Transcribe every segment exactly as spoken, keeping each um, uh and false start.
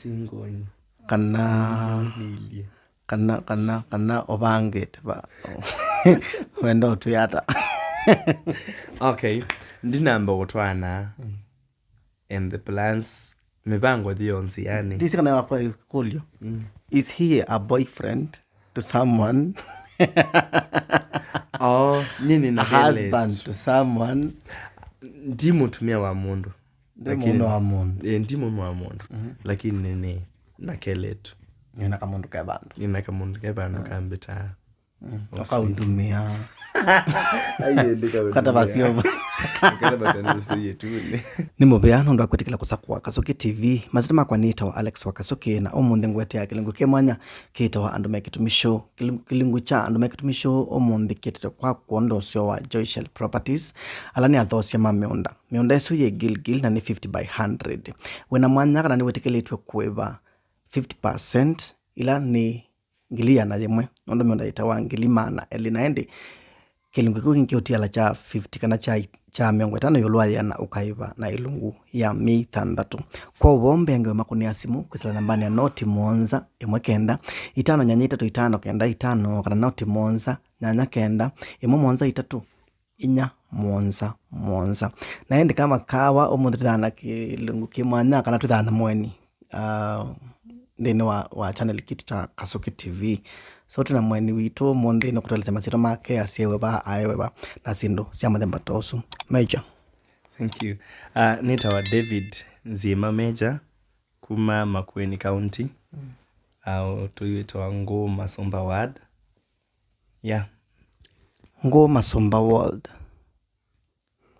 Single. Kana Nilye. Kana kana kana ũvangĩte va wenda ũtwĩata? Okay, ndinamba gũtwana and the plans, mĩvango thi yonthe yani. Ndisi kana wakwa ĩkũlyo. Is he a boyfriend to someone? Oh, nyini A na husband to someone? Ndi mũtumia wa mũndũ. Ndi mũũme wa mũndũ. Eh, ndi mũũme wa mũndũ. Lakini nĩ na keletu. Nĩna kamũndũ ke vandũ. Nĩna kamũndũ ke vandũ kambĩtaa. Ũkaũtumĩa. Aiendeka Kata vasio. Kata basi ndio sio tu. Nĩ mũvea nũndũ wa kwĩtĩkĩla kũsakũa Kasuki T V. Masyĩtwa makwa nĩtawa Alex wa Kasuki, na ũmũnthĩ ngũetea kĩlungu kĩ mwanya kĩtawa Andũ me Kĩtumi Show. Kĩlungu, kĩlungu kya Andũ me Kĩtumi Show ũmũnthĩ kĩtĩtwe kwaku kwondũ wa ũseo wa Joyshell Properties, ala nĩ athoosya ma mĩũnda. Mĩũnda ĩsu yĩ Gilgil na nĩ fifty by hundred. Wĩna mwanya kana nĩwĩtĩkĩlĩtw'e kũĩva fifty percent, ila nĩ ngili ĩana yĩmwe, nũndũ mĩũnda yĩtawa ngili maana elĩ. Na ĩndĩ kĩlungu kĩu kĩngĩ kĩũtiala kya fifty kana kya, kya mĩongo ĩtano ĩũlũ wa yĩana ũkaĩva na ĩlungu ya myei thanthatũ. Kwa ũvoo mbee, ngewe makũnĩa simũ kwĩsĩla nambanĩ ya noti mũonza ĩmwe kenda itano nyanya itatũ itano kenda itano, kana noti mũonza nyanya kenda ĩmwe mũonza itatũ inya mũonza mũonza. Na ĩndĩ kama kawa ũmũnthĩ twĩthana kĩlungu kĩ mwanya kana twĩthana mweni, ah, nthĩnĩ wa, wa channel kitũ kya Kasuki T V. So twĩna mweni witũ ũmũnthĩ nĩ kũtũelesya masyĩtwa make, asyaĩwe va, aewe va, na syĩndũ sya mũthemba ta ũsu. Major. Thank you. Uh, nĩtawa David Nzima Major, kuma Makueni County. Uh, tũyĩtawa Ngũ Masomba Ward. Yeah. Ngũ Masomba Ward.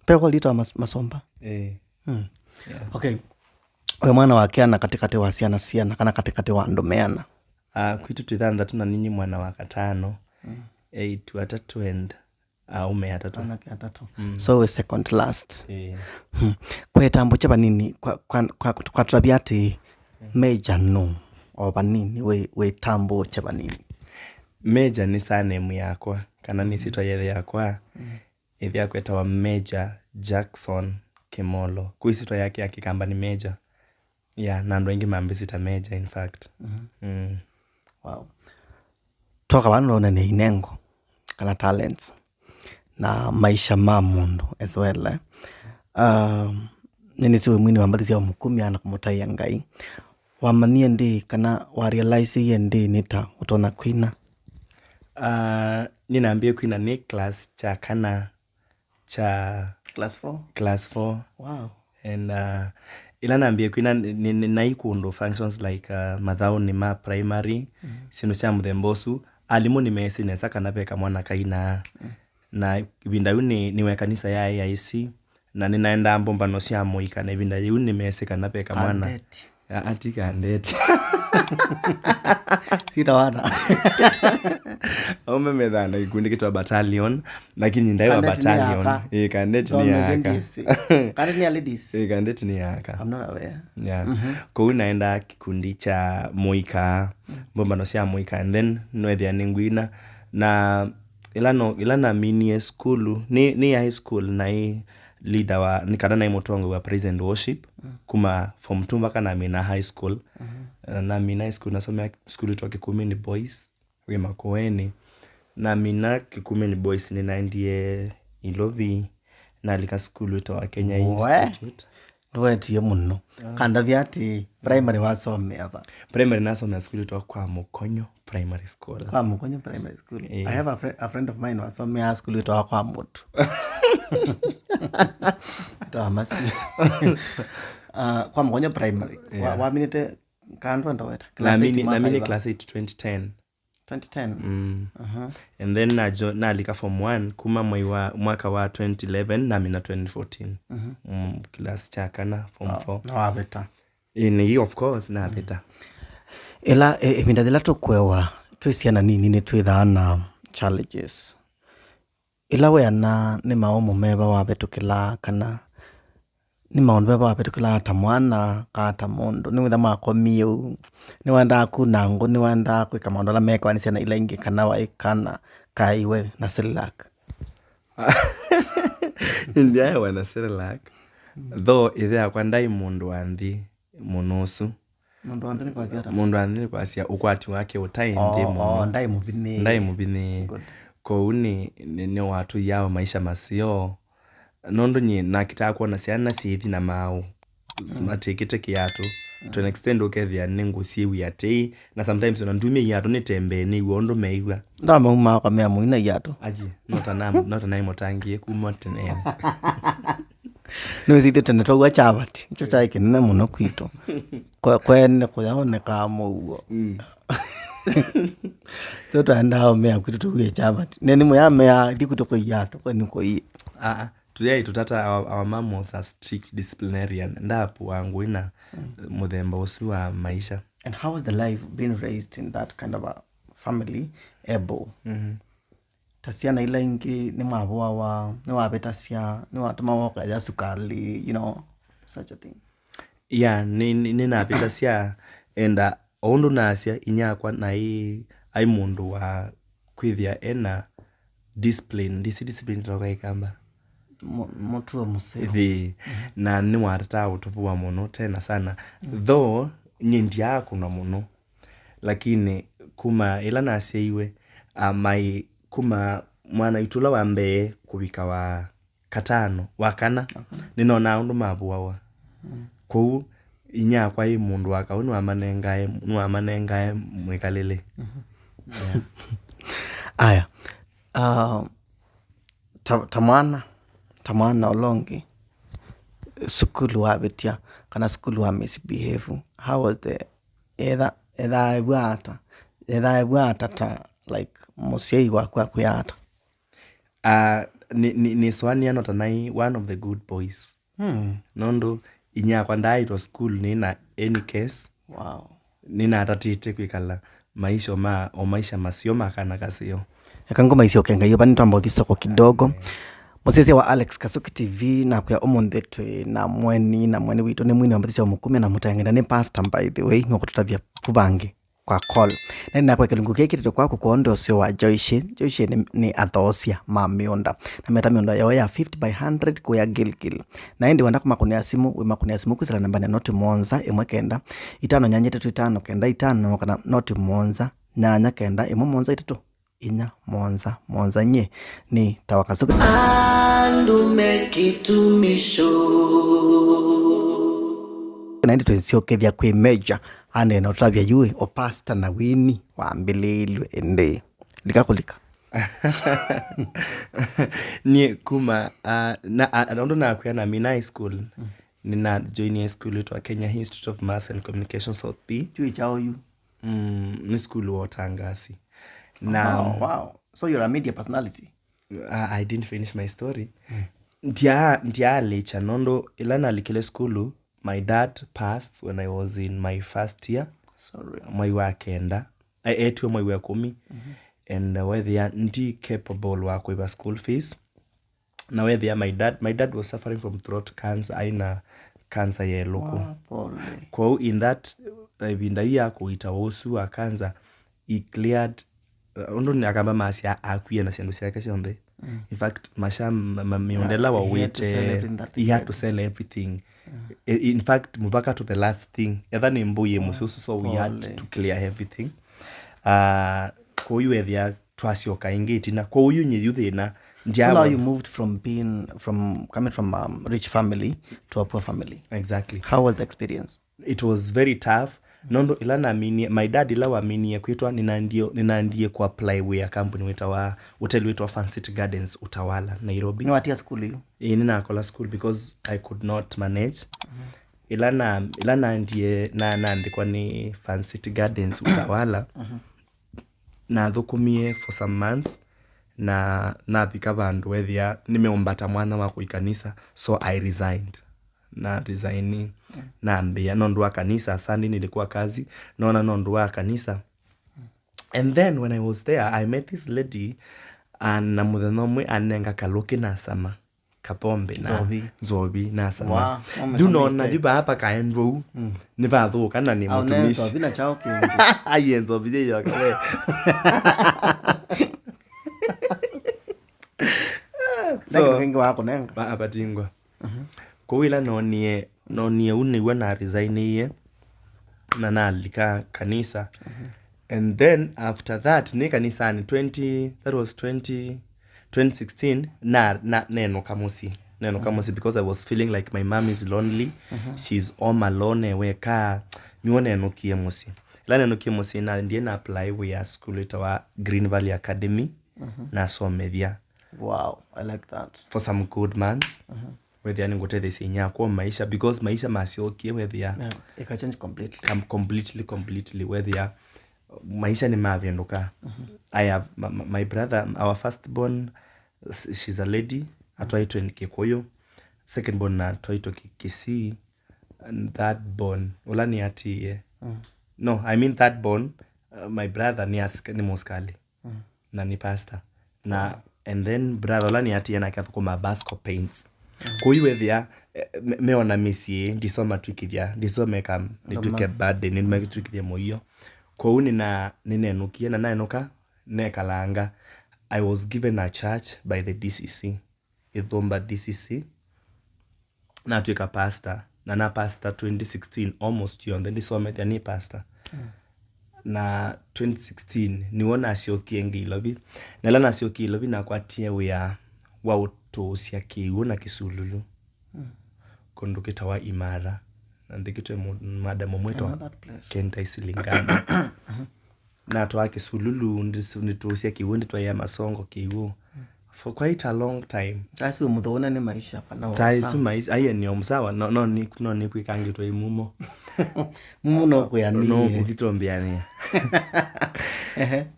Pe kwa litwa mas, Masomba. Eh. Hmm. Yeah. Okay. We mwana wa kĩana katĩkatĩ wa syana syana kana katĩkatĩ wa andũ meana? Uh, kwitũ twĩ thanthatũ na nini mwana wa katano. Mm. Eitu atatũ and aume atatũ. Anake atatũ. Mm. So we second last. Eh. Hmm. Kwĩtambũkya vanini kwa, kwa, kwa, kwa tũtavya atĩ Major nũ o vanini wĩ, wĩtambũkya vanini? Major nĩ surname yakwa kana nĩ syĩtwa yethe yakwa. Mm. Ĩthe yakwa etawa Major Jackson Kimolo. Kwĩ syĩtwa yake ya Kĩkamba nĩ Major. Yeah, na andũ aingĩ mambĩsĩta Major in fact. Mm. Wow. Toka vano nĩ inengo kana talents na maisha ma mũndũ as well, eh? Um, nĩnĩsĩ wĩ mwini wa mbathi sya ũmũkumya na kũmũtaĩa Ngai. Wamanyie ndĩ kana wa realize ye ndĩ nĩ ta ũtonya kwina? Uh, nĩnambie kwina nĩ class kya kana kya class four. Class four. Wow. And uh, ila nambie kwina nĩ, nĩ, nĩ, naĩ kũndũ functions like uh, mathaũnĩ ma primary, mm, syĩndũ sya mũthemba ũsu. Alimũ nĩmeesĩ nesa kana ve kamwana kainaa. Mm. Na ĩvinda yu nĩ, nĩ wa kanisa ya A I C, na nĩnaendaa mbũmbano sya mũika, na ĩvinda yĩu nĩmeesĩ kana ve kamwana. Kandeti. Aa, ti kandeti. Sita wana. Aume methaa na kĩkundi kĩtwa battalion, lakini ndaĩ wa battalion. Ĩĩ, kandeti nĩ ya aka. Kandeti nĩ ya ladies. Ĩĩ, kandeti nĩ ya aka. I'm not aware. Yeah. Mm-hmm. Kũu naenda kĩkundi kya mũika, mbũmbano sya mũika, and then nwethĩa nĩ ngwina. Na ĩla no, ĩla naminie sukulu, nĩ, nĩ high school, naĩ leader wa, nĩ kana naĩ mũtongoi wa praise and worship, mm, kuma form two mpaka namina high school. Mm-hmm. Na namina high school, nasomea sukulu ĩtwa Kĩkumĩnĩ Boys wĩ Makueni. Namina Kĩkumĩnĩ Boys, nĩnaendie Ilovi, nalika sukulu ĩtawa Kenya Institute. Ndũetie mũno. Ah. Kandavya atĩ primary wasomea va? Primary nasomea sukulu ĩtawa Kwa Mũkonyo Primary School. Kwa Mũkonyo Primary School. Eh. I have a, fri a friend of mine wasomea sukulu ĩtawa Kwa Mũtu. Ĩtawa Masi. Uh, Kwa Mũkonyo Primary. Yeah. Waminĩte kandũ ndaweta. Class eight mwaka iva? Namini class eight twenty ten. Twenty ten. Mm. Aha. And then najo nalika form one kuma mwei wa mwaka wa twenty eleven namina twenty fourteen. Mhm. Mm, class kya kana form four. Na wavĩta. Ĩĩ, nĩ, of course navĩta. Ĩla ĩ- ĩvinda yĩla tũkũewa twĩ syana nini nĩtwĩthaa na challenges. Ĩla weana nĩ maũmũ meva wavĩtũkĩlaa kana nĩ maũndũ meva wavĩtũkĩlaa ta mwana kaa ta mũndũ? Nĩwĩtha mwakomie ũu, nĩwendaa kuna ngũ, nĩwendaa kwĩka maũndũ ala mekawa nĩ syana ila ingĩ kana waĩ kana kaĩ we na Cerelac? Ndyaewa na Cerelac. Though ĩthe yakwa ndaĩ mũndũ wa nthĩ mũno ũsu. Mũndũ wa nthĩ nĩ kwasya ata? Mũndũ wa nthĩ nĩ kwasya ũkwati wake ũtaĩ nthĩ mũno. Oh, ndaĩ mũvinĩĩe. Ndaĩ mũvinĩĩe. Good. Kwoou nĩ, nĩ, nĩwatũiaa o maisha maseo. Nũndũ nyie nakĩtaa kwona syana syĩthi na maaũ. Mm. Matiĩkĩte kĩatũ. Mm. To an extent ũkethĩa nĩ ngũsiĩw'a atĩĩ. Na sometimes ona ndumie iatũ nĩtembee nĩw'a ũndũ meĩw'a. Ndamaumaa kwa mea mũina iatũ. Aji, no ta na, no ta naĩ mũtangĩĩe kuma tene. Nĩwĩsĩ ithyĩ tene twaua chavati, nĩkyo kyaĩ kĩnene mũno kwitũ. Kwe-, kwene kũyaonekaa mũuo. Mm. So twaendaa ũmea kwitũ tũue chavati. Nĩ nĩmũ yamea, ithyĩ kwitũ kũia, tũkwenyu kũia. Ah, ah. Today tutata our, our mom was a strict disciplinarian. Ndapua ngũĩ na mũthemba ũsu wa maisha. And how was the life being raised in that kind of a family? Ebo. Mhm. Ta syana ila ingĩ nĩmavũawa, nĩwavĩtasya, nĩwatũmawa ũkaĩa sukalĩ, you know, such a thing. Yeah, nĩ, nĩ, nĩnavĩtasya, enda o ũndũ nasya inyakwa naĩ, aĩ mũndũ wa kwĩthĩa ena discipline, ndisi discipline ĩtawa kwa Kĩkamba. Mu-, mũtuo mũseo. Ĩĩ, na nĩwatataa ũtũvũa mũno tena sana. Mm. Though, nyie ndyaakũna mũno, lakini kuma ĩla nasyaiwe, ah, my, kuma mwana witũ ũla wa mbee kũvika wa katano, wa kana, nĩnonaa ũndũ mavũawa. Mm. Kwoou inyakwa ĩ mũndũ wa kaũ nĩwamanengae, nĩwamanengae mwĩkalĩle. Mhm. Yeah. Aya. Ah, ta, ta mwana, ta mwana ũla ũngĩ, sukulu wavĩtya, kana sukulu wa misbehave, how was the, etha, ethaĩw'a ata? Ethaĩw'a ata ta, like, mũsyai waku akwĩa ata? Ah, nĩ, nĩ, nĩsũanĩa no ta naĩ one of the good boys. Hmm. Nũndũ inyakwa ndaaĩtwa school nĩ na any case. Wow. Nĩnatatĩte kwĩkala maisha ma, o maisha maseo ma kana kaseo. Eka ngoma isyoke ngai, vani twamba ũthi soko kidogo. Mũsyaĩĩsya wa Alex Kasuki T V nakwĩa ũmũnthĩ twĩ na mweni, na mweni witũ nĩ mwini wa mbathi sya ũmũkumya na mũteng'enda nĩ pastor, by the way, nũkũtũtavya ku vangĩ kwa call. Na nĩnakwa kĩlungu kĩĩ kĩtĩtwe kwaku kwondũ ũseo wa Joyce. Joyce nĩ, nĩ athoosya ma mĩũnda. Na meta mĩũnda yoo ya fifty by hundred kũya Gilgil. Na ĩndĩ wenda kũmakũnĩa simũ, wĩmakũnĩa simũ kwĩsĩla nambanĩ ya noti mũonza ĩmwe kenda, itano nyanya itatũ itano kenda itano, kana noti mũonza, nyanya kenda, ĩmwe mũonza itatũ, inya mũonza mũonza. Nyie nĩ Tawa Kasuki. Andũ me kĩtumisho. Na ĩndĩ twĩsyokethya kwĩ Major, anena ũtavya yu o pastor na wini wambĩlĩĩlw'e ĩndĩ. Lika kũlika. Niĩ kuma, ah, na, ah, ũndũ nakwĩa namina high school, mm, nĩna join high school ĩtwa Kenya Institute of Mass and Communication South B. Chui chao yu. Mm, nĩ school wa ũtangasi. Na, oh, wow. So you're a media personality? I, I didn't finish my story. Mm. Ndya, ndyaalĩkya nũndũ ĩla nalikile sukulu, my dad passed when I was in my first year. Sorry. Mwai wa kenda. E-, etiwe mwai wa ĩkũmi. Mm-hmm. And, uh, wethĩa ndi capable wa kũĩva school fees. Na wethĩa my dad, my dad was suffering from throat cancer, aina cancer ya ĩlũkũ. Wow, pole. Kwoou in that, uh, ĩvinda yu ya kũita ũsu wa cancer, he cleared, uh, ũndũ nĩ akamba masya akwie na syĩndũ syake syonthe. Mm. In fact, masha ma, ma, mĩũnda ĩla, yeah, he had to sell wawĩte, everything that he had to sell everything. Mm. I-, in fact, mũvaka to the last thing. Etha nĩ mbũi ĩ mũsyĩ ũsu, so we had, pole, to clear everything. Uh, kwoou wethĩa twasyoka ĩngĩ ĩtina. Kwoou yu nyie yu thĩna. So now you moved from being, from coming from a rich family to a poor family. Exactly. How was the experience? It was very tough. Nũndũ ĩla naminie, my dad ĩla waminie kwĩtwa, nĩnandie, nĩnandie kũapply wĩa company wĩtawa, hotel wĩtawa Fancy Gardens Utawala, Nairobi. Nĩwatia sukulu yu? Ĩĩ, nĩnakola school because I could not manage. Mhm. Ĩla na, ĩla nandie, na, naandĩkwa nĩ Fancy Gardens Utawala, mhm, nathũkũmie for some months, na navika vandũ wethĩa nĩmeũmbata mwanya wa kũi kanisa, so I resigned. Na resign, mm, nambĩa nũndũ wa kanisa. Sunday nilikuwa kazi, nona nũndũ wa kanisa. And then when I was there, I met this lady, uh, na mũthenya ũmwe anenga kalũkĩ na sama. Kapombe na nzovi. Nzovi na sama. Wow, yu nona yu vaa pakaendwa u. Mm. Nĩvathũka na nĩ mũtumisi. Nzovi na chao kĩngĩ. Aiye, nzovi yĩyoka we. So, kĩngĩ wa kũnenga. Apatingwa. Mhm. Kwoou ĩla nonie, nonie u nĩw'o na resignie. na nalika kanisa. And then after that, nĩ kanisani twenty, that was twenty, twenty sixteen, na, na nenũka mũsyĩ. Nenũka mũsyĩ because I was feeling like my mom is lonely. She's home alone, e weka. Nĩw'o nenũkie mũsyĩ. Ĩla nenũkie mũsyĩ, na ndiĩ na apply wĩa school ĩtawa Green Valley Academy. Nasomethya Wow, I like that. For some good months. Wethĩa nĩngũtetheesya inyia yakwa maisha, because maisha masyokie, wethĩa Yeah, it can change completely. Come completely, completely, wethĩa maisha nĩmavĩndũka. I have my, my brother, our first born, she's a lady, atwaĩtwe nĩ Kĩkũyũ. Second born atwaĩtwe Kĩ- Kisii. And third born, ũla nĩatiie. No, I mean third born, uh, my brother nĩ asika- nĩ mũsikali. Na nĩ pastor. Na and then brother ũla nĩatiie nake athũkũmaa Basco Paints. Kũu wethĩa, eh, me- meona mĩsyĩ, ndisoma twikithya, ndisome kam nĩtwike burden, nĩmakĩtwikithya mũio. Kũu nĩna nĩnenũkie, na naenũka nekalanga. I was given a church by the D C C, Ithumba D C C. Natwĩka pastor, na na pastor twenty sixteen, almost yonthe ndisomethya nĩ pastor. Na twenty sixteen nĩw'o nasyokie ngĩ Ilovi. Na ĩla nasyokie Ilovi, nakwatie wĩa wa ũtũũsya kĩw'ũ na kĩsululu kũndũ kĩtawa Imara, na ndĩkĩtwe mũ- madam ũmwe Another wĩtawa place. Kenta Isilingani. Natwaa kĩsululu, ndis- nĩtũũsya kĩw'ũ, ndĩtwaĩa masongo kĩw'ũ for quite a long time. Asi ũmũthũũna nĩ maisha kana Saa isu maisha aiye nĩ omsawa, no no ni- no nĩkwĩkangĩtwe imumo. Mumo no no kwĩanĩie. Ũkĩtũmbĩanĩa.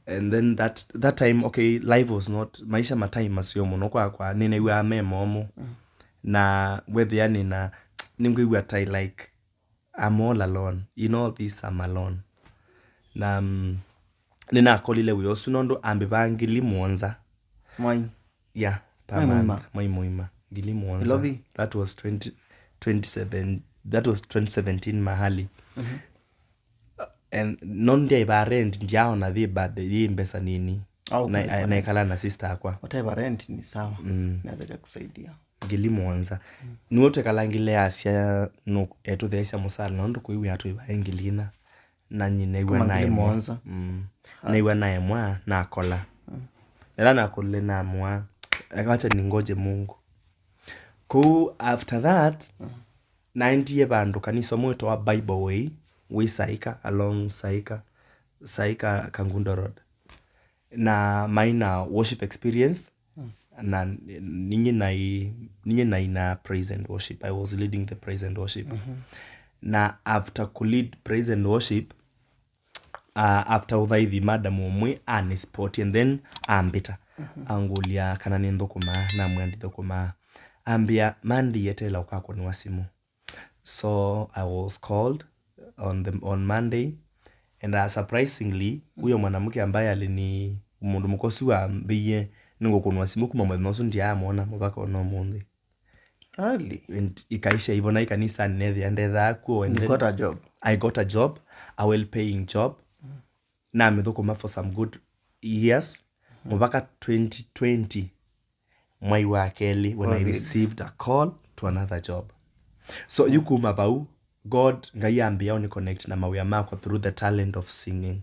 And then that that time, okay, life was not, maisha matai maseo mũno kwakwa, nĩnew'aa me momũ. Na wethĩa nĩna nĩngwĩw'a tai like I'm all alone. In all this, I'm alone. Na mm, nĩnakolile wĩa ũsu nũndũ ambĩvaa ngili mũonza. Mwai. Yeah, per Mwai month. Mũima. Mwai mũima. Ngili mũonza. Ilovi? That was twenty, twenty-seven, that was twenty seventeen mahali. And no ndiaĩvaa rent, ndiaona yĩ bad, yĩ mbesa nini. Au Na- kũlipwa na- naĩkala na sister akwa. Whatever rent ni sawa. Mm. Naweza kusaidia. Ngili mũonza. Nĩw'o twekalangile asya nũ etũtheesya mũsala nũndũ kwĩw'ĩa tũivae ngili ina. Na nyinew'a Kama ngili naemwa. Mũonza. Mm. New'a naemwa nakola. Ĩla nakolile namwa, akacha ningoje Mungu. Kũu after that, naendie vandũ kanisa ũmwe wĩtawa Bible Way, wĩ Saika, along Saika, Saika Kangundo Road. Na maina worship experience, na ninyi nai ninyi naina praise and worship. I was leading the praise and worship. Na after kulead praise and worship, uh, after ũthaithi, madam ũmwe anĩspot and then ambĩta, angũlya kana nĩnthũkũmaa, namwĩa ndithũkũmaa. Ambĩa, Monday eteela ũkakũnĩwa simũ. So I was called on the on Monday, and uh, surprisingly, huyo mwanamke ambaye alini mũndũ mũka ũsu wambĩie nĩngũkũnwa simũ kuma mũthenya ũsu ndiamwona mũvaka ona ũmũnthĩ. Really? And ikaisha hivyo, na ikanisani nethĩa ndethaa kuo, and You then got a job. I got a job, a well paying job. Namĩthũkũma for some good years, mũvaka twenty twenty, mwai wa kelĩ, when I Covid. Received a call to another job. So yu kuma vau, God, Ngai ambĩa ũni connect na mawĩa makwa through the talent of singing.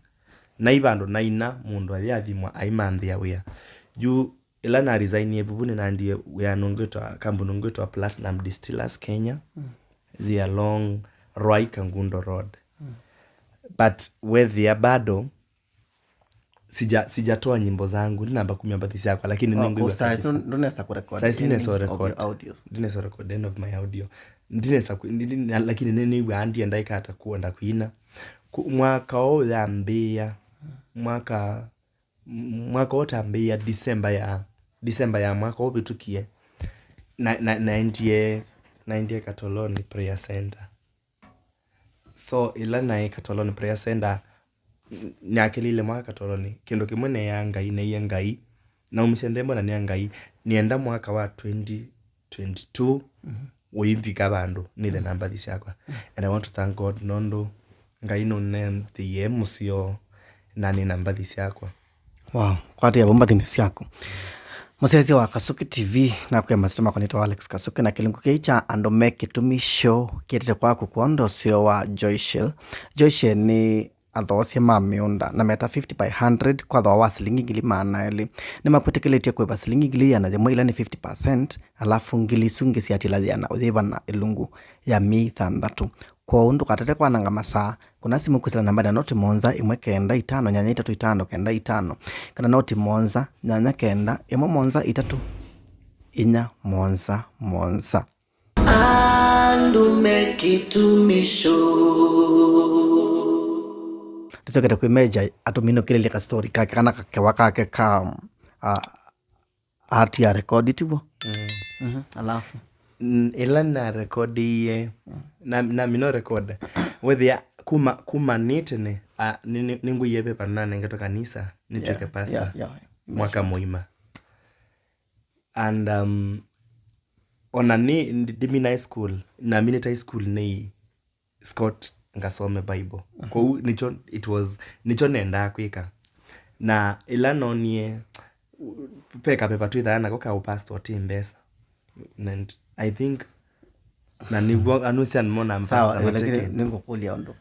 Na ivandũ naina, mũndũ ayĩathimwa aimanthĩa wĩa. Yu ĩla na resignie vuvu, nĩnaendie wĩanĩ ũngĩ wĩtwa, kambuni ũngĩ wĩtwa Platinum Distillers Kenya. They are along Rwai Kangundo Road. But wethĩa bado sija sijatoa nyimbo zangu, ndinamba kumya mbathi syakwa, lakini nĩngwĩw'a kabisa. Ndunesa kurecord. Saizi ndinesa record ndinesa record end of my audio. Ndinesa kwi- ndi- ndi- na- lakini nĩnĩw'aa ndienda ikata kuonda kwina. Ku- mwaka ũũ yambĩĩa, mwaka mwaka ũũ tambĩĩa December ya December ya mwaka ũvĩtũkie, na- na- naendie naendie Katoloni Prayer Center. So ĩla naĩ Katoloni Prayer Center, n- nĩakĩlile mwaka Katoloni, kĩndũ kĩmwe neea Ngai, neie Ngai, naumisye nthembo na nĩa Ngai, nĩenda mwaka wa twenty twenty-two ũimbika vandũ nĩthe na mbathi syakwa. And I want to thank God nũndũ Ngai nũnenthĩie mũseo na nĩ na mbathi syakwa. Wow, kwatĩa vo mbathini syaku. Mũsyaĩĩsya wa Kasuki T V, nakwĩa masyĩtwa makwa nĩtawa Alex Kasuki, na kĩlungu kĩĩ kya Andũ me Kĩtumi Show kĩetete kwaku kwondũ ũseo wa Joyshell. Joyshell nĩ athoosya ma mĩũnda na meta fifty by hundred kwa thooa wa silingi ngili maana elĩ. Nĩmakwĩtĩkĩlĩtye kũĩva silingi ngili ĩana yĩmwe, ila nĩ fifty percent, alafu ngili isu ingĩ siatĩla yĩana ũyĩva na ĩlungu ya myei thanthatũ. Kwoou ndũkatate kwananga masaa. Kũna simũ kwĩsĩla nambanĩ ya noti mũonza ĩmwe kenda itano nyanya itatũ itano kenda itano, kana noti mũonza nyanya kenda ĩmwe mũonza itatũ inya mũonza mũonza. Andũ me Kĩtumi Show. Ndĩsyokete kwĩ Meja atũminũkĩlĩlye ka story kake kana kakewa kake ka, ah, atia rekodi tivo. Mm. Mhm, alafu. N- ĩla narekodiie, na- namina record wethĩa kuma kuma nĩ tene, a, nĩ- nĩ- nĩngũie pepa nanengetwe kanisa nĩtw'ĩke Yeah, pastor yeah, yeah. Mwaka mũima. And um, ona nĩ ndi- ndimina high school, naminĩte high school nĩ Scott ngasome Bible. Kwoou nĩkyo, it was, nĩkyo nendaa kwĩka. Na ĩla noonie, ve kapepa twĩthaa nako ka ũpastor ti mbesa. And I think, na nĩw'o anũsya nĩmona Sawa, pastor lakini mateke. Nĩngũkũlya ũndũ.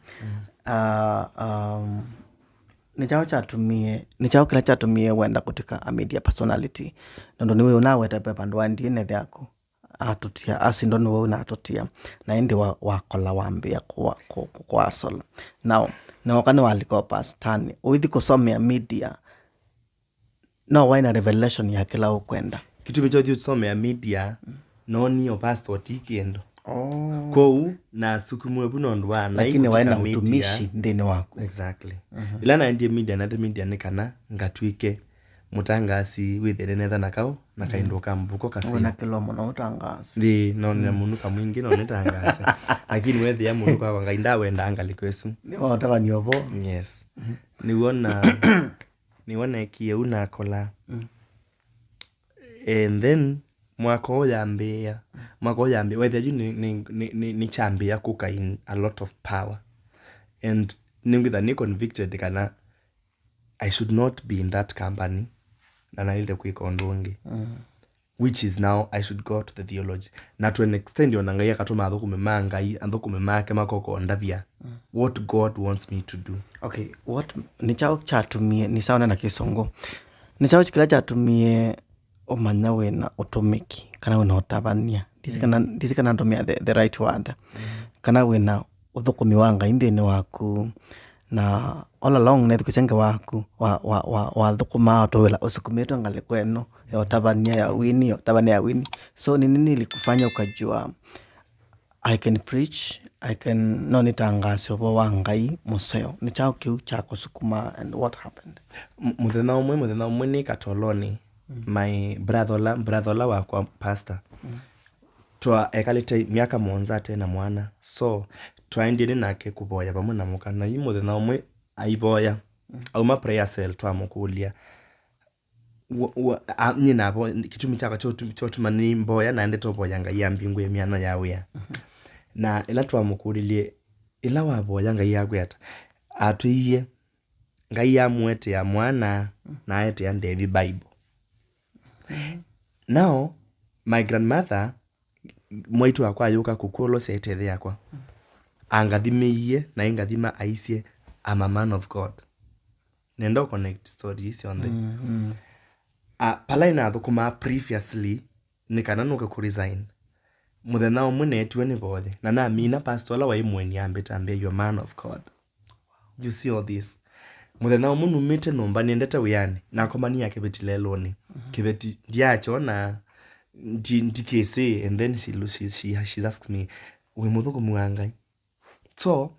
Ah, um, nĩ kyaũ kyatumie, nĩ kyaũ kĩla kyatumie wenda kũtw'ĩka a media personality? Nũndũ nĩwĩ ũnaweta pepa ndwaendie nethe yaku. Atũtia, asindwa nĩwe ũnatũtia, na ĩndĩ wa- wakola wambĩĩa kũwa- kũ- kũ- kũasola. Now, nooka nĩwalika o pastornĩ, ũithi kũsomea media, no waĩ na revelation ya kĩla ũkwenda. Kĩtumi kya ũthi ũsomea media, noonie o pastor ti kĩndũ. Oh. Kwoou nasukumwe vu nondũ wa naĩ Lakini waĩ na kũtw'ĩka media. Ũtumishi nthĩnĩ waku. Exactly. Ĩla naendie media, naendie media nĩ kana ngatw'ĩke mũtangaasi wĩthĩe nĩnetha na kaũ na kaĩndũ ka mũvuko kaseo. Wĩna kĩlomo na ũtangaasi. Nĩ nonea mũnuka mwingĩ no nĩtangaase. Lakini wethĩa mũnuka wa Ngai ndawendaa ngalĩko ĩsu. Nĩ wa ũtavany'a ũvoo. Yes. Nĩw'o na nĩw'o neekie ũu nakola. And then mwaka ũũ yambĩĩa, mwaka ũũ yambĩĩa, wethĩa yu nĩ- nĩ- nĩ- nĩ- nĩkyambĩĩa kũka in a lot of power. And nĩngwĩtha nĩ convicted kana I should not be in that company, na naĩlĩte kwĩka ũndũ ũngĩ. Which is now I should go to the theology. Na to an extent, ona Ngai akatũma athũkũmi ma Ngai, athũkũmi make makoka ũndavya what God wants me to do. Okay, what, nĩ kyaũ kyatumie, nĩ sawa na kĩsũngũ, nĩ kyaũ kĩla kyatumie ũmanya wĩna ũtũmĩki kana wĩna ũtavany'a? Ndisi kana, ndisi kana ndũmĩa the, the right word. Kana wĩna ũthũkũmi wa Ngai nthĩnĩ waku, na all along nethukĩsya ngewa yaku wa- wa- wa- wathũkũmaa o tũwĩla ũsukumĩtwe ngalĩko ĩno ya ũtavany'a ya wini, ya ũtavany'a ya wini. So nĩ nini ilikufanya ukajua, I can preach, I can, no nĩtangaase ũvoo wa Ngai mũseo? Nĩ kyaũ kĩu kyakũsukuma and what happened? M- mũthenya ũmwe, mũthenya ũmwe nĩ katolonĩ, my brother ũla, brother ũla wakwa pastor, twa ekalĩte myaka mũonza ate na mwana. So twaendie nĩ nake kũvoya vamwe na mũka, na yu mũthenya ũmwe aivoya, auma prayer cell, twamũkũlya. Wa- wa- a- nyie navo kĩtumi kyakwa kyotu- kyotuma nĩ mboya naendete ũvoya Ngai ambingũe myanya ya wĩa. Na ĩla twamũkũlilye, ĩla wavoya Ngai akwĩa ata, atwĩie Ngai amũetea mwana na aetea Ndevi Bible. Now my grandmother, mwaitũ wakwa ayũka kũkw'a ũla ũsyaĩte ĩthe yakwa, angathimĩie na ĩngathima aisye, "I'm a man of God." Nenda ũ connect story ii syonthe. Mm, mm. Ah, pala inathũkũmaa previously nĩ kana nũke kũ resign. Mũthenya ũmwe neetiwe nĩ voye na namina pastor ũla waĩ mũeni ambĩta ambĩa, "You're a man of God." You see all this. Mũthenya ũmwe numĩte nyũmba nĩendete wĩanĩ, nakomanie kĩveti lelũnĩ. Kĩveti ndyakyona, ndi- ndikĩsĩ, and then she, lo- she, she, she asks me, "Wĩ mũthũkũmi wa Ngai?" So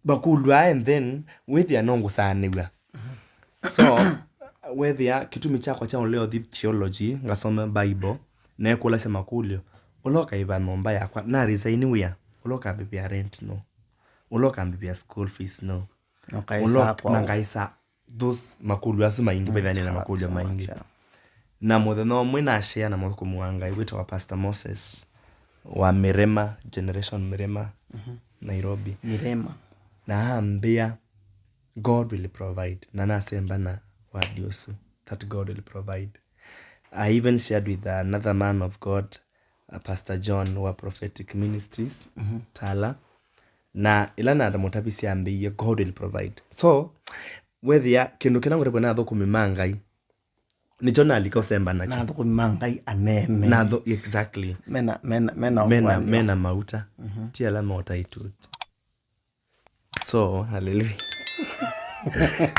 makũlw'a, and then wĩthĩa no ngũsaanĩw'a. So wethĩa kĩtumi kyakwa kya ũlea ũthi theology, ngasoma Bible, neekũlasya makũlyo, ũla ũkaĩva nyũmba yakwa, na resign wĩa, ũla ũkambĩvĩa rent no? Ũla ũkambĩvĩa school fees no? Ũla ũka- na ngaĩsa those makũlyo asu maingĩ, mm, vethania na makũlyo maingĩ. Na mũthenya ũmwe nashare na mũthũkũmi wa Ngai wĩtawa Pastor Moses wa Mirema, Generation Mirema, Nairobi. Mirema. Na ambĩa, "God will provide." Na nasemba na word ũsu, that God will provide. I even shared with another man of God, uh, Pastor John wa Prophetic Ministries, Tala. Na ĩla namũtavisye ambĩie, God will provide. So, wethĩa kĩndũ kĩla ngũtavw'a na athũkũmi ma Ngai, nĩkyo nalika ũsemba nakyo. Na athũkũmi ma Ngai anene. Na athu-, exactly. Mena, mena, mena Mena, ũkũanĩo. Mena mauta. Ti ala mota ituti. So, hallelujah.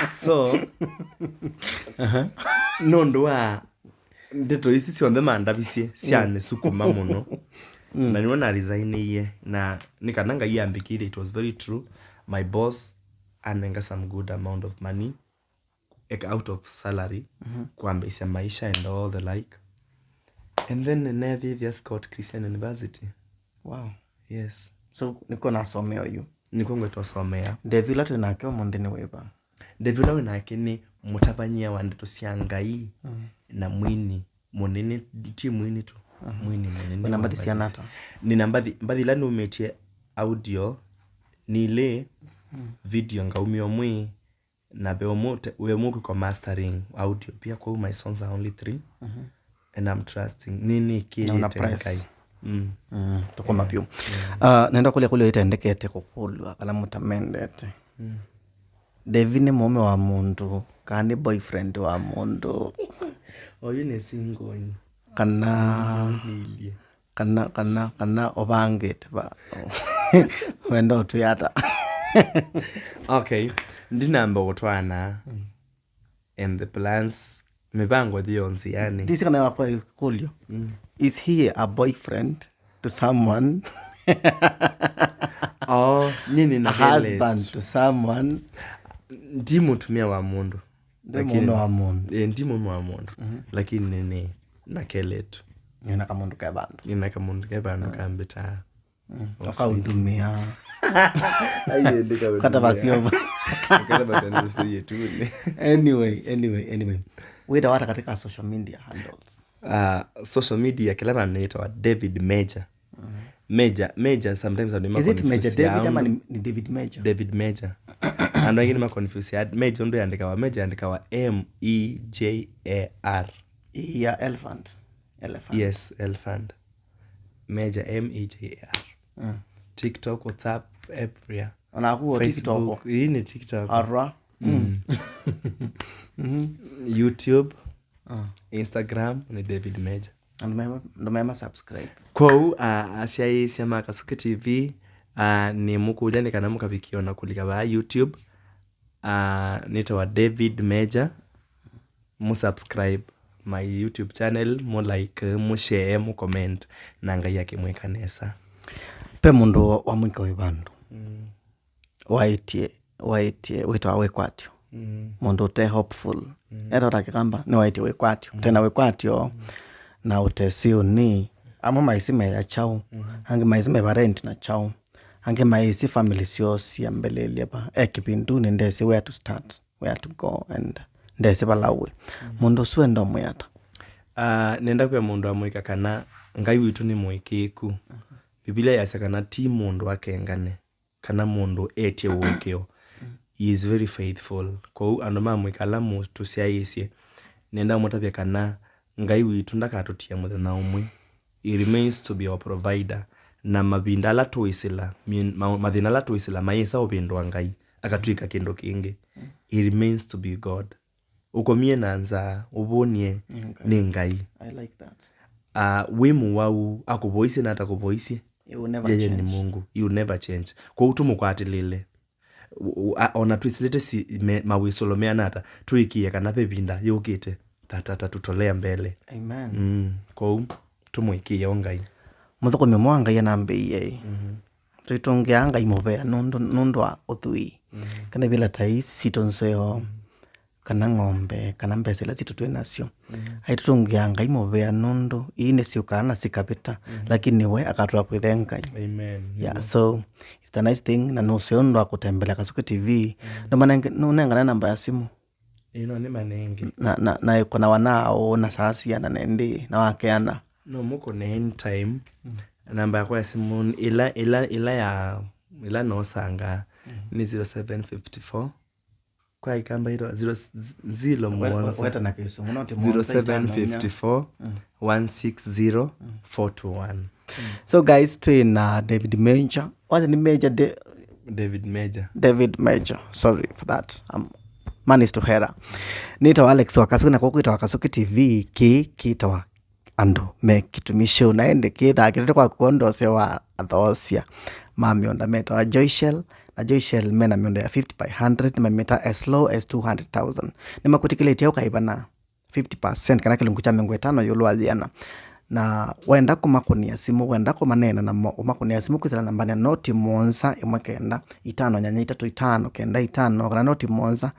So, nũndũ wa ndeto ici syonthe mandavisye, syanĩsukuma mũno. Na nĩwe na resignĩie, na nĩ kana Ngai ambĩkĩire, it was very true. My boss anenga some good amount of money, like, out of salary, kwambĩĩsya maisha and all the like. And then nĩneethĩĩthya Scott Christian University. Wow. Yes. So, nĩko nasomea yu. Nĩko ngwĩtwa somea. Devi ũla twĩ nake ũmũnthĩ nĩ wĩva? Devi ũla wĩ nake nĩ mũtavany'a wa ndeto sya Ngai na mwini mũnene, ti mwini tu. Mwini mũnene. Wĩna mbathi syana ata? Nĩna mbathi, mbathi ila nũmĩtye audio nĩ ilĩ, video ngaumya ũmwe, na ve ũmwe ũte-, ve ũmwe ũkwĩkwa mastering audio pia, kwoou my songs are only three. And I'm trusting. Nĩ, nĩnĩkĩĩte Ngai. Mm. Mm, tũkoma vyũ. Ah, nenda kũlya kũlya ĩtendekete kũkũlw'a kana mũtamendete. Devi nĩ mũũme wa mũndũ, kana nĩ boyfriend wa mũndũ? Oyu nĩ single. Kana Nĩilyĩ. Kana, kana, kana ũvangĩte va? Wenda ũtwĩa ata? Okay. Ndinamba ũtwana. And the plans, mĩvango yĩ yonthe, yani. Ndisi kana wakwa kũlyo. Is he a boyfriend to someone? Oh, nyini na A husband to someone? Ndi mũtumĩa wa mũndũ. Ndi mũũme wa mũndũ. Eh, ndi mũũme wa mũndũ. Lakini nĩ, nĩ na kelĩtu. Nĩ na kamũndũ ke vandũ. Nĩ na kamũndũ ke vandũ kambĩtaa. Ũkaũndũmĩa. Kata vasio. Kata vasio. Anyway, anyway, anyway. Wĩtawa ata katika social media handles? Uh, social media, kĩla vandũ nĩtawa David Major. Major, Major, sometimes andũ Is it Major David ama nĩ, nĩ David Major? David Major. Andũ aingĩ nĩmaconfuse. Major ũndũ yandĩkawa, Major yandĩkawa M E J A R. Ya elephant. Elephant. Yes, elephant. Major, M E J A R. TikTok, WhatsApp, everywhere. Onaku o TikTok. Facebook, ĩĩ nĩ TikTok. Ara. YouTube, Instagram, nĩ David Major. Andũ mema, andũ mema subscribe. Kwoou, a, asyaĩĩsya ma Kasuku T V, a, nĩmũkũlya nĩ kana mũkavikie ona kũlika vaa YouTube. A, nĩtawa David Major. Mũsubscribe my YouTube channel, mũlike, mũshare, mũcomment, na Ngai akĩmwĩka nesa. Pe mũndũ wamwĩka wĩ vandũ. Waĩtye, waĩtye, wĩtawa wĩkwatyo. Mũndũ ũte hopeful. Etawa ta Kĩkamba, nĩ waĩtye wĩkwatyo. Ũte na wĩkwatyo, na ũte sĩũnĩ. Amwe maĩsĩ meya kyaũ, angĩ maĩsĩ meva rent na kyaũ, angĩ maĩsĩ family syoo syambĩlĩlye va. E kĩvindunĩ ndesĩ where to start, where to go, and ndesĩ vala wĩ. Mũndũ ũsu enda ũmwĩa ata? Ah, nenda kwĩa mũndũ amũĩka kana Ngai witũ nĩ mũĩkĩĩku. Mbivilia yasya kana ti mũndũ akengane, kana mũndũ etye ũĩkĩĩo. He is very faithful. Kwoou andũ ma mũika ala mũtũsyaĩĩsye, nenda mũtavya kana Ngai witũ ndakatũtia mũthenya ũmwe. He remains to be our provider. Na mavinda ala tũĩsĩla, mi-, ma-, mathĩna ala tũĩsĩla mayĩsa ũvĩndũa Ngai, akatw'ĩka kĩndũ kĩngĩ. He remains to be God. Ũkomie na nzaa, ũvũnie, nĩ Ngai. Nĩ Ngai. I like that. Ah, wĩ mũwau, akũvoisye na atakũvoisye, He will never yeye change. Ni Mungu. He will never change. Kwoou tũmũkwatĩlĩle. U-, u-, a-, ona twĩsĩlĩte si, me, mawĩsũlo meana ata, tũĩkĩĩe kana ve ĩvinda yũkĩte, ta, ta, ta tutolea mbele. Amen. Mm, kwoou tũmũĩkĩĩe o Ngai. Mũthũkũmi ũmwe wa Ngai anambĩie ĩ, tũitũngĩaa Ngai mũvea nũndũ, nũndũ wa ũthwii. Kana ivila ta ii sitũ nzeo, kana ng'ombe, kana mbesa ila sitũ twĩ nasyo. Aitũtũngĩaa Ngai mũvea nũndũ ii nĩsyũkaa na sikavĩta, lakini we akatw'a kwĩthe Ngai. Amen. Yeah, so it's a nice thing, na nũseo nũndũ wa kũtembelea Kasuku T V. Nũmanenge-, nũnengane namba ya simu. Ĩno nĩ manenge. Na, na, na ĩkonawa na aũ na saa siana na ĩndĩ na wakeana? No mũkũne anytime. Namba yakwa ya simu ĩla, ĩla, ĩla ya, ĩla nosanga nĩ zero seven fifty four, Kwa Ikamba ĩtwa zero, zero, we- we- weta na Kĩsũngũ, no ti mũonza itano inya. zero seven five four, one six zero, four two one. So guys, twĩ na David Major. What's the name? Major Da- David Major. David Major. Sorry for that. Um, man is to hera. Nĩtawa Alex Wakasuki na kũkwĩtawa Kasuki T V, kĩ kĩtawa andũ me kĩtumi show. Na ĩndĩ kĩthaa kĩtete kwa kuo ndosyo wa athoosya ma mĩũnda metawa Joyshell, na Joyshell mena mĩũnda ya fifty by hundred, mamĩta as low as two hundred thousand. Nĩmakwĩtĩkĩlĩtye ũkaĩva na fifty percent kana kĩlungu kya mĩongo ĩtano ĩũlũ wa yĩana. Na wenda kũmakũnĩa simũ, wenda kũmaneena namo, ũmakũnĩa simũ kwĩsĩla nambanĩ ya noti mũonza ĩmwe kenda itano nyanya itatũ itano kenda itano, kana noti mũonza,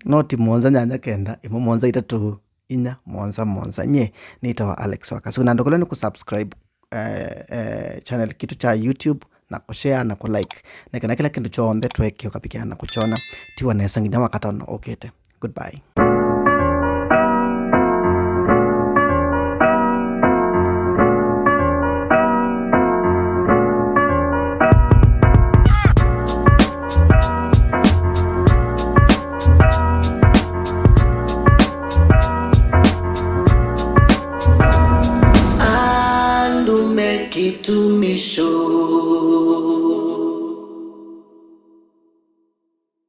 noti mũonza nyanya kenda ĩmwe mũonza itatũ inya mũonza mũonza. Nyie nĩtawa Alex Wakasuki, na ndũkũlwa nĩ kũsubscribe eh, eh, channel kitũ kya YouTube na kũshare na kũlike, nĩ kana kĩla kĩndũ kyonthe tweekie ũkavikĩa na kũkyona. Tiwa nesa nginya wakatano ũkĩte. Goodbye. Andũ me kĩtumi show.